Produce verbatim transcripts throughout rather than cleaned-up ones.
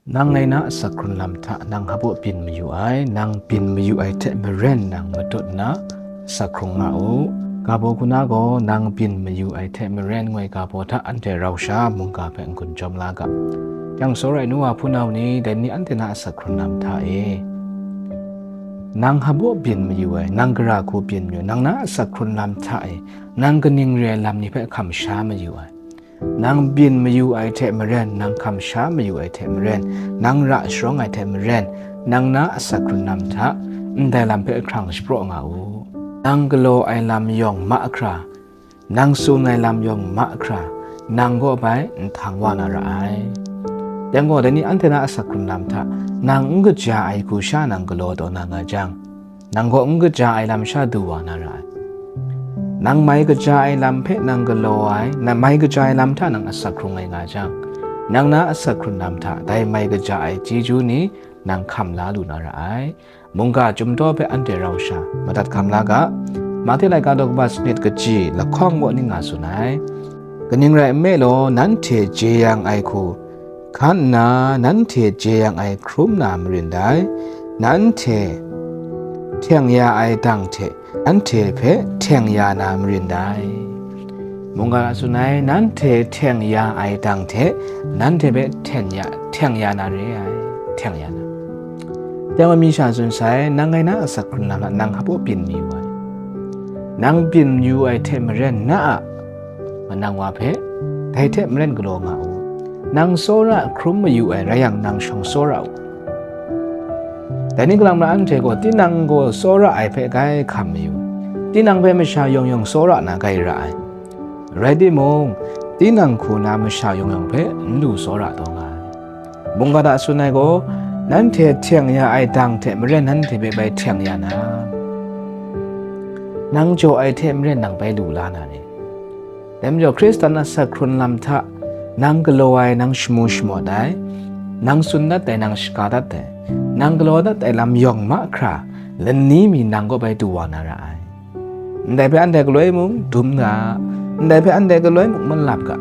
Nang ngai na asak hkrun lam hta nang hpaw byin mayu ai, nang byin mayu ai hte maren nang matut nna asak hkrung nga u. Ga baw hku na gaw nang byin mayu ai hte maren ngoi ga baw hta anhte rau sha mungga hpe n-gun jawm la ga. Yang sawrai nu wa hpunau ni, dai ni anhte na asak hkrun lam hta e, nang hpaw byin mayu ai, nang gara hku byin mayu, nang na asak hkrun lam hta e, nang kaning re ai lam ni hpe hkam sha mayu ai. Nang byin mayu ai hte maren, nang hkam sha mayu ai hte maren, nang ra sharawng ai hte maren, nang na asak hkrun lam hta ndai lam hpe hkrang shapraw nga u. Nang galaw ai lam yawng mahkra, nang tsun ai lam yawng mahkra, nang kaw bai nhtang wa na ra ai. Yang gaw, dai ni anhte na asak hkrun lam hta nang n kaja ai hku sha nang galaw taw na nga jang, nang gaw n kaja ai lam sha du wa na ra ai. Nang mai kaja ai lam hpe nang galaw ai, nang mai kaja ai lam hta nang asak hkrung ai nga jang, nang na asak hkrun lam hta dai mai kaja ai chyeju ni nang hkam la lu na ra ai. Mungga chyum daw hpe anhte rau sha madat hkam la ga. Mahte laika daw kaba sanit kaji lahkawng baw ning nga tsun ai. Kaning rai nme law, nanhte jeyang ai hku hkan nna, nanhte jeyang ai hkrum na marin dai, nanhte hteng ya ai dang hte anhte hpe hteng ya na marin dai. Mungga hta tsun ai, nanhte hteng ya ai dang hte nanhte hpe hteng ya, hteng ya na re ai, hteng ya na. Dai wa mi sha tsun sai, nang ngai na asak hkrun lam hta nang hpaw byin mayu ai. Nang byin mayu ai hte maren na a manang wa hpe dai hte maren galaw nga u. Nang tsawra hkrum mayu ai rai yang, nang shawng tsawra u. Dai ni kalang mara anhte gaw tinang gaw tsawra ai hpe gai hkam mayu, tinang hpe masha yawng yawng tsawra na gai ra ai. Rai timung, tinang hku na masha yawng yawng hpe n lu tsawra taw nga ai. Mungga hta tsun ai gaw, nanhte hteng ya ai dang hte maren nanhte hpe bai hteng ya na, nang jaw ai hte maren nang bai lu la na ni? Dai majaw, Hkristan asak hkrun lam hta nang galaw ai, nang shamu shamawt ai, nang tsun dat ai, nang shaga dat ai, nang galaw dat ai lam yawng mahkra lani mi nang kaw bai du wa na ra ai. Ndai hpe anhte galoi mung dum ga, ndai hpe anhte galoi mung malap ga.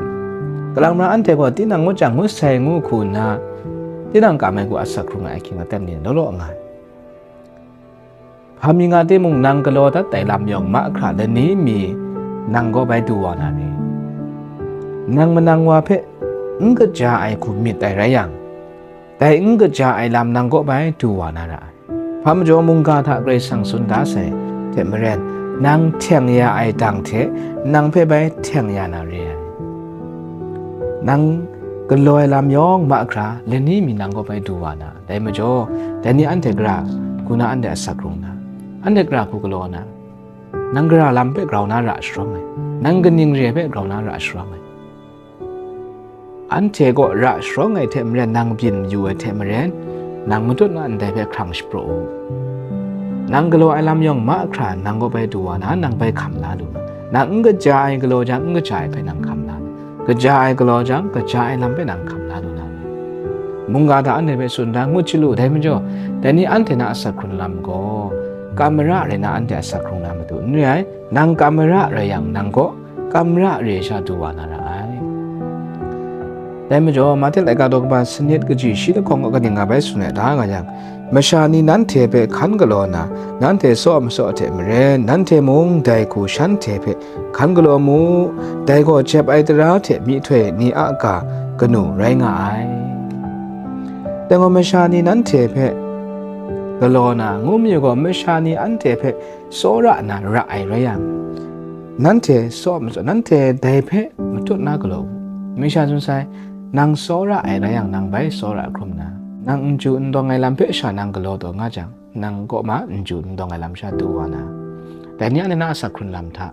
Kalang mara anhte gaw tinang ngut jang ngut sai ngu hku nna, tinang kam ai hku asak hkrung ai ahkying aten ni law law nga ai. Hpa mi nga timung, nang galaw dat ai lam yawng mahkra lani mi nang kaw bai du wa na ni? Nang manang wa hpe n kaja ai hku myit ai rai yang, dai n kaja ai lam nang kaw bai du wa na ra ai. Hpa majaw mungga hta Karai Kasang tsun da sai hte maren, nang hteng ya ai dang hte nang hpe bai hteng ya na re ai. Nang galaw ai lam yawng mahkra lani mi nang kaw bai du wa na. Dai majaw, dai ni anhte gara hku na anhte asak hkrung na, anhte gara hku galaw na, nang gara lam hpe grau na ra sharawng ai, nang kaning re hpe grau na ra sharawng ai. Anhte kaw ra sharawng ai hte maren, nang byin mayu ai hte maren, nang matut na ndai hpe hkrang shapraw u. Nang galaw ai lam yawng mahkra nang kaw bai du wa na, nang bai hkam la lu na. Nang n kaja ai galaw jang, n kaja ai hpe nang hkam la na. Kaja ai galaw jang, kaja ai lam hpe nang hkam la lu na. Mungga hta anhte hpe tsun da ngut chyalu, dai majaw, dai ni anhte na asak hkrung lam gaw, kam mara rai na anhte asak hkrung na matu n re ai, nang kam mara rai yang, nang kaw kam mara re sha du wa na ra ai. Dai majaw, Mahte laika daw kaba sanit kaji shi lahkawng kaw kaning nga bai tsun ai da nga yang, masha ni nanhte hpe hkan galaw na, nanhte tsaw matsaw hte maren, nanhte mung dai hku shanhte hpe hkan galaw mu, dai gaw jep ai tara hte myihtoi ni a ga kanu rai nga ai. Dai gaw masha ni nanhte hpe galaw na, ngu mayu gaw, masha ni anhte hpe tsawra na ra ai rai yang, nanhte tsaw matsaw, nanhte dai hpe matut na galaw u. Masha tsun sai, nang tsawra ai rai yang, nang bai tsawra hkrum na, nang n ju n dawng ai lam hpe sha nang galaw taw nga jang, nang kaw ma n ju n dawng ai lam sha du wa na, dai ni anhte na asak hkrun lam hta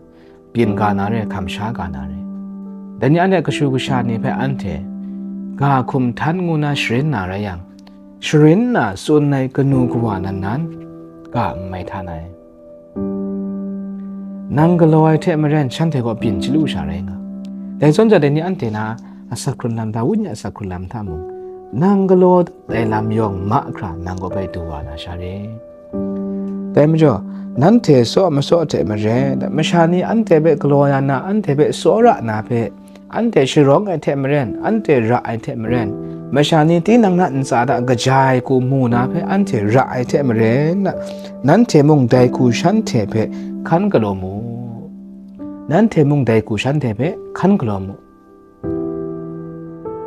byin ga na re, hkam sha ga na re. Dai ni anhte kashu kasha ni hpe anhte ga hkum htan ngu na sharin na rai yang, sharin na tsun ai kanu kawa nan nan ga n mai htan ai. Nang galaw ai hte maren shanhte gaw byin chyalu sha rai nga. Dai zawn ja dai ni anhte na asak hkrun lam hta, wenyi asak hkrun lam hta mung, nang galaw dat ai lam yawng mahkra nang kaw bai du wa na sha re. Dai majaw, nanhte tsaw matsaw hte maren, masha ni anhte hpe galaw ya na, anhte hpe tsawra na hpe, anhte sharawng ai hte maren, anhte ra ai hte maren, Masha ni tinang na ntsa hta kaja ai hku mu na hpe anhte ra ai hte maren, nanhte mung dai hku shanhte hpe hkan galaw mu. Nanhte mung dai hku shanhte hpe hkan galaw mu.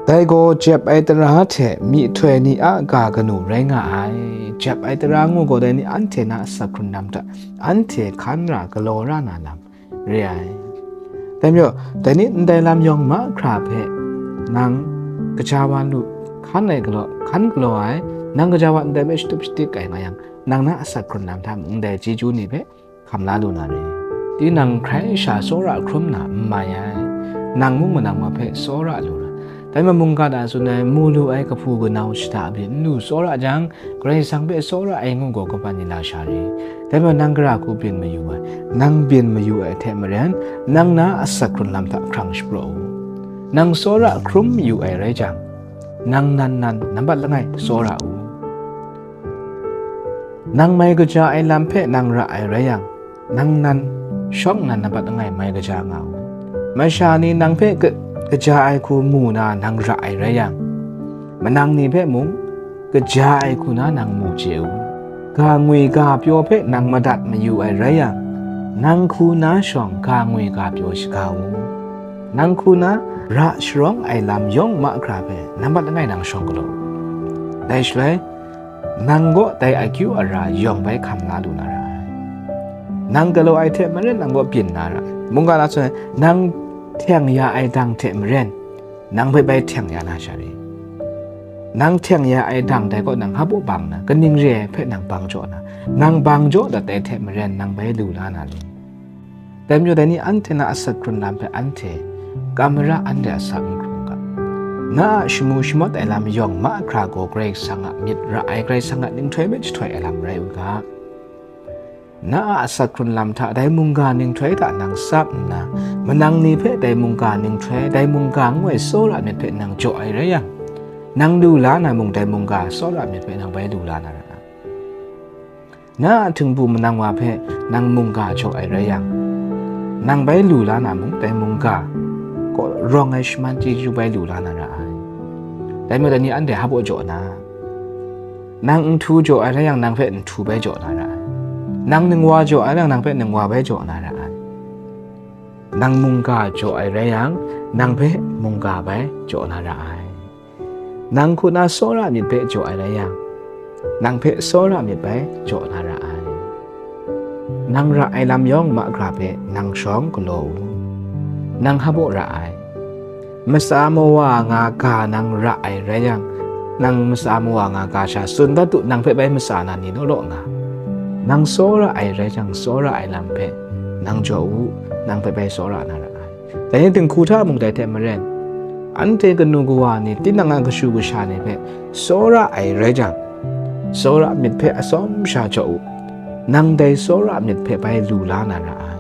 Dai gaw jep ai tara hte myihtoi ni a ga kanu rai nga ai. Jep ai tara ngu gaw dai ni anhte na asak hkrun lam hta anhte hkan ra galaw ra na lam re ai. Dai majaw, dai ni ndai lam yawng mahkra hpe nang kaja wa lu, hkan ai galaw, hkan galaw ai, nang kaja wa ndai hpe shatup shadik ai nga yang, nang na asak hkrun lam hta mung ndai chyeju ni hpe hkam la lu na re. Tinang hkrai sha tsawra hkrum na n mai ai, nang mung manang ma hpe tsawra lu ra. Dai majaw mungga hta tsun ai, mu lu ai kahpu kanau shada byin n lu tsawra jang, Karai Kasang hpe tsawra ai ngu gaw kaban ni la sha re. Dai majaw nang gara hku byin mayu ai, nang byin mayu ai hte maren, nang na asak hkrun lam hta hkrang shapraw u. Nang tsawra hkrum mayu ai rai jang, nang nan nan nambat langai tsawra u. Nang mai kaja ai lam hpe nang ra ai rai yang, nang nan shawng nnan nambat langai mai kaja nga u. Masha ni nang hpe ka-, kaja ai hku mu na nang ra ai rai yang, manang ni hpe mung kaja ai hku na nang mu chye u. Ga ngwi ga pyaw hpe nang madat mayu ai rai yang, nang hku na shawng ga ngwi ga pyaw shaga u. Nang hku na ra sharawng ai lam yawng mahkra hpe nambat langai nang shawng galaw u. Dai shaloi, nang gaw dai akyu ara yawng bai hkam la lu na ra ai. Nang galaw ai hte maren nang gaw byin na ra ai. Mungga na tsun ai, nang hteng ya ai dang hte maren, nang hpe bai hteng ya na sha re. Nang hteng ya ai dang dai kaw nang hap u bang na, kaning re ai hpe nang bang jaw na, nang bang jaw dat ai hte maren nang bai lu la na le. Dai majaw dai ni anhte na asak hkrun lam hpe anhte kam mara anhte asak n hkrung ga. Na a shamu shamawt ai lam yawng mahkra gaw Karai Kasang a myit ra ai Karai Kasang a ninghtoi hpe jahtoi ai lam rai u ga. Na a asak hkrun lam hta dai mungga ninghtoi hta nang tsap nna, manang ni hpe dai mungga ninghtoi, dai mungga ngu ai tsawra myit hpe nang jaw ai rai yang, nang lu la na mung dai mungga tsawra myit hpe nang bai lu la na ra ai. Na a htingbu manang wa hpe nang mungga jaw ai rai yang, nang bai lu la na mung dai mungga kaw rawng ai shaman chyeju bai lu la na ra ai. Dai majaw dai ni anhte hap u jaw na, nang nhtu jaw ai rai yang, nang hpe nhtu bai jaw na ra ai. Nang ningwa jaw ai rai yang, nang hpe ningwa bai jaw na ra ai. Nang mungga jaw ai rai yang, nang hpe mungga bai jaw na ra ai. Nang hku na tsawra myit hpe jaw ai rai yang, nang hpe tsawra myit bai jaw na ra ai. Nang ra ai lam yawng mahkra hpe nang shawng galaw u. Nang hap u ra ai. Matsa mawa nga ga nang ra ai rai yang, nang matsa mawa nga ga sha tsun dat u, nang hpe bai matsa na ni law law nga. Nang tsawra ai rai yang, tsawra ai lam hpe nang jaw u, nang hpe bai tsawra na ra ai. Dai ni dinghku hta mung dai hte maren, anhte kanu kawa ni tinang a kashu kasha ni hpe tsawra ai rai jang, tsawra myit hpe atsawm sha jaw u, nang dai tsawra myit hpe bai lu la na ra ai.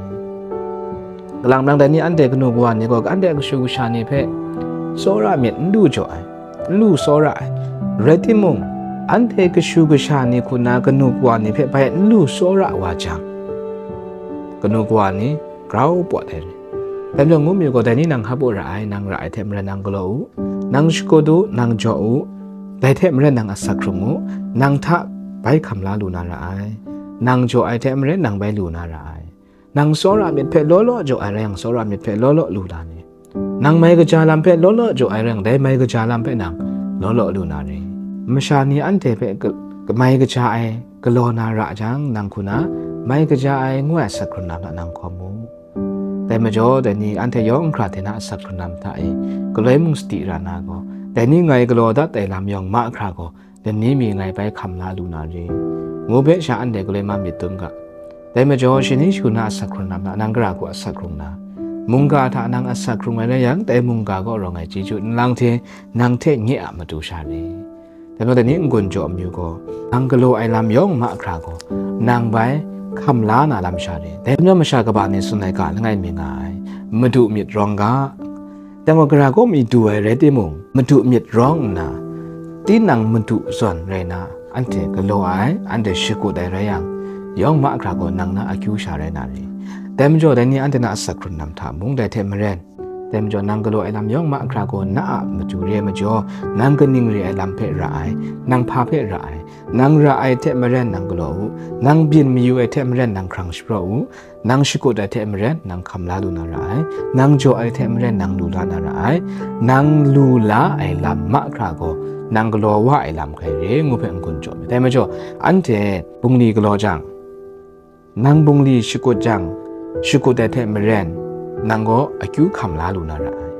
Kalang nang dai ni anhte kanu kawa ni gaw anhte a kashu kasha ni hpe tsawra myit n lu jaw ai, n lu tsawra ai. Rai timung, anhte kashu kasha ni hku na kanu kawa ni hpe bai n lu tsawra wa jang, kanu kawa ni grau pawt ai re. Dai majaw ngu mi gaw, dai ni nang hap u ra ai, nang ra ai hte maren nang galaw u, nang shakut u, nang jaw u, dai hte maren nang asak hkrung u, nang hta bai hkam la lu na ra ai. Nang jaw ai hte maren nang bai lu na ra ai. Nang tsawra myit hpe law law jaw ai rai yang, tsawra myit hpe law law lu la ni. Nang mai kaja lam hpe law law jaw ai rai yang, dai mai kaja lam hpe nang law law lu na re. Masha ni anhte hpe ka-, mai kaja ai galaw na ra jang, nang hku na mai kaja ai ngu ai asak hkrun lam hta nang hkawm mu. Dai majaw, dai ni anhte yawng hkra hte na asak hkrun lam hta e galoi mung sadi ra na gaw, dai ni ngai galaw dat ai lam yawng mahkra gaw, dai ni mi ngai bai hkam la lu na re, ngu hpe sha anhte galoi ma myit dum ga. Dai majaw, shani shagu na asak hkrung lam hta nang gara hku asak hkrung na, mungga hta nang asak hkrung ai rai yang, dai mungga kaw rawng ai chyeju nlang hte nang hte nye a matu sha re. Dai majaw, dai ni n-gun jaw amyu gaw, nang galaw ai lam yawng mahkra gaw, nang bai hkam la na lam sha re. Dai majaw, masha kaba ni tsun ai ga langai mi nga ai, madu myit rawng ga. Dai majaw, gara kaw mi du ai rai timung, madu myit rawng nna, tinang madu zawn rai na, anhte galaw ai, anhte shakut ai rai yang, yawng mahkra gaw nang na akyu sha rai na re. Dai majaw, dai ni anhte na asak hkrun lam hta mung dai hte maren, Dai majaw nang galaw ai lam yawng mahkra gaw na a matu re ai majaw, nang kaning re ai lam hpe ra ai, nang hpa hpe ra ai, nang ra ai hte maren nang galaw u, nang byin mayu ai hte maren nang hkrang shapraw u, nang shakut ai hte maren nang hkam la lu na ra ai, nang jaw ai hte maren nang lu la na ra ai, nang lu la ai lam mahkra gaw nang galaw wa ai lam hkrai re ngu hpe n-gun jaw myit. Dai majaw, anhte bungli galaw jang, nang bungli shakut jang, shakut ai hte maren, nang gaw akyu hkam la lu na ra ai.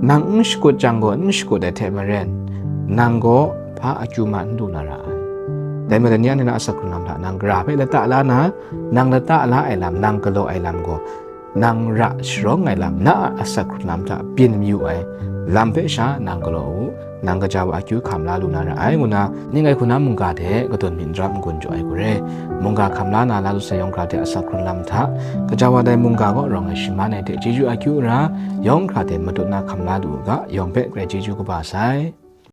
Nang n shakut jang gaw, n shakut ai hte maren, nang gaw hpa akyu ma n lu na ra ai. Dai majaw, ni anhte na asak hkrung lam hta, nang gara hpe lata la na, nang lata la ai lam, nang galaw ai lam gaw, nang ra sharawng ai lam, na a asak hkrung lam hta byin mayu ai lam hpe sha nang galaw u, nang gaja wa akyu hkam la lu na ra ai, ngu na, ning ai hku na mungga hte kadawn myit n ram n-gun jaw ai hku re. Mungga hkam la na la lu sai yawng hkra hte asak hkrung lam hta, gaja wa dai mungga kaw rawng ai shaman ai hte chyeju akyu ra, yawng hkra hte matut na hkam la lu u ga, yawng hpe grai chyeju kaba sai.